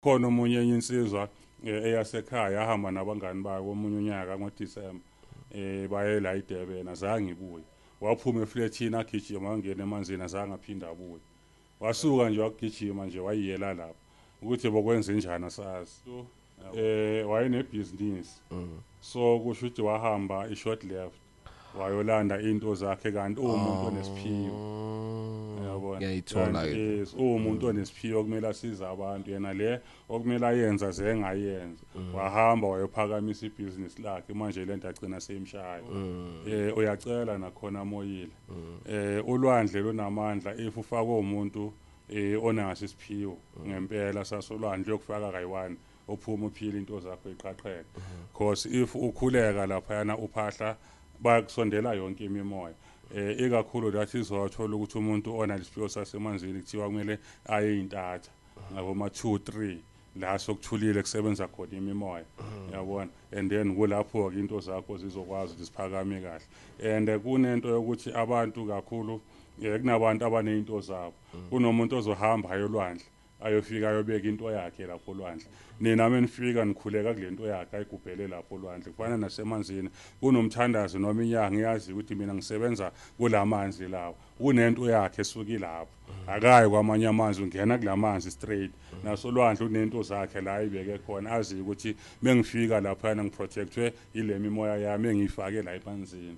Khona omunye enye insizwa eyasekhaya yahamba nabangani bayo komunye unyaka ngoDisemba, baye la eDurban, azange ibuye. Waphuma eflethini agijima wangena emanzini, azange aphinde abuye. Wasuka nje wagijima nje wayiyela lapho, ukuthi bokwenza njani asazi. Wayenebhizinisi, so kusho ukuthi wahamba i-short left wayolanda into zakhe, kanti uwumuntu onesiphiwo, yabona. Ngiyayithola Kanti, ke. yes, uwumuntu onesiphiwo okumele asize abantu, yena le okumele ayenze azengayenza, wahamba wayophakamisa ibhizinisi lakhe. Manje lento agcina seyimshaya. Uyacela nakhona moyile, ulwandle lunamandla. If ufakwe umuntu onaso isiphiwo ngempela sasolwandle, uyokufaka kayi-one, uphuma uphila, into zakho iqhaqheke, cause if ukhuleka laphayana uphahla, bayakusondela yonke imimoya, ikakhulu lathi izothola ukuthi umuntu onalesiphiwo sasemanzini kuthiwa kumele aye intatha ngaboma 2 3 la sokuthulile kusebenza khona imimoya, yabona. And then kulapho ke into zakho zizokwazi ukuthi siphakame kahle. And kunento yokuthi abantu kakhulu, kunabantu abanezinto zabo, kunomuntu ozohamba ayolwandle, ayofika ayobeka into yakhe lapho olwandle. Nina menifika nikhuleka kule nto yakhe ayigubhele lapho olwandle. Kufana nasemanzini, kunomthandazo noma inyanga iyazi ukuthi mina ngisebenza kulamanzi lawo, kunento yakhe esuka ilapho, akayi kwamanye amanzi, ungena kulamanzi straight. Nasolwandle unento zakhe la ayibeke khona, azi ukuthi mengifika laphana ngiprotectwe ile mimoya yami engiyifake la emanzini.